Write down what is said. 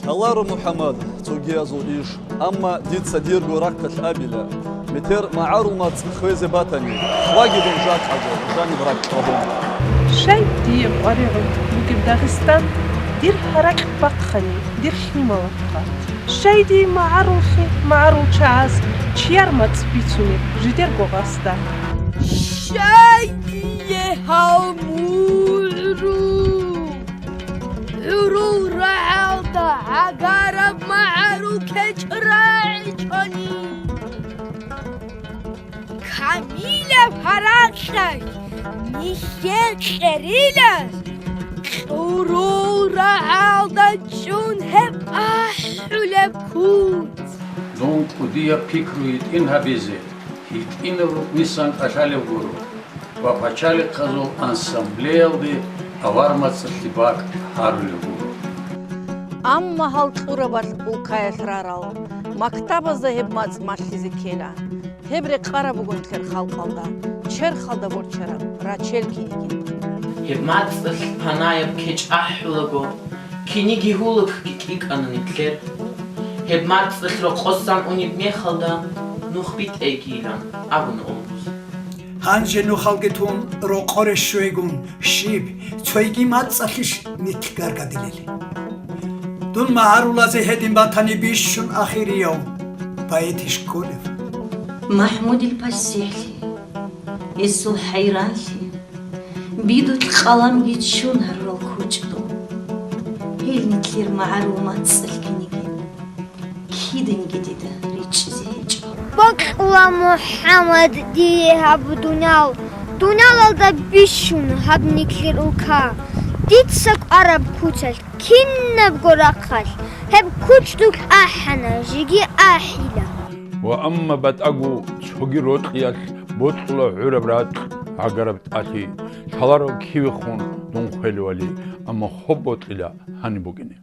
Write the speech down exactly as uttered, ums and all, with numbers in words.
Лъаларо, МухӀаммад, цогиязул иш, амма дица дирго рахъалъ абила, метер магӀарул мацӀ хвезе батани, хваги дун жакъаго, жаниб ракь къабун. Щай дие къваригӀун бугеб Дагъистан, дир гьаракь бахъани, дир лъималаб хъа. Щай дие магӀаруллъи, магӀарул чагӀаз, чияр мацӀ бицунеб жидерго гъасда. Щай дие гьал мугӀру? ГӀурул рагӀалда гӀагараб магӀарул кечӀ рагӀичӀони. Камилаб гьаракьалъ нилъер кьерилас кьурул рагӀалда чӀун гьеб ахӀулеб куц. Дун кӀудияб пикру гьитӀин гьабизе, гьитӀинаб рукънисан кӀалъалеб гуро ва пачалихъазул ассамблеялде авар мацӀалъе бакӀ гьарулеб гуро. Амма гьал кьурабалъ улкаялъ рарал мактабазда гьеб мацӀ малъизе ккела. Гьеб рекъараб буго нилъер халкъалда, черхалда борчараб рачел кинигин. Гьеб мацӀалъ панаяб кечӀ ахӀулаго, киниги гьулакги кӀикӀана нилъер. Гьеб мацӀалъ рокъосан унеб мехалда нух битӀейгийилан абуна Олмус. Гьанже нухалги тун рокъоре щвейгун щиб, цойги мацӀалъищ нилъ гаргадилел? Дун магӀарулазе гьедин батани бищун ахирияв поэтищ кколев? МахӀмудил пасихӀлъи, гьесул хӀайранлъи, бидулъ къаламги ччун гьарурал кучӀдул. Гьел нилъер магӀарул мацӀалъ кинигин. Киданиги дида ричӀчӀизе гьечӀо. Бокьула, МухӀаммад, дие гьаб дуниял, дуниялалда бищун гьаб нилъер улка. Дица кӀвараб куцалъ кинабго рахъалъ гьеб кучӀдулъ ахӀана, жеги ахӀила. Ва амма батӀаго цоги рокьиялъ бокьула гӀураб ракь гӀагараб тӀалъи, лъаларо кивехун дун хвелевали, амма хоб бокьила гьаниб букӀине.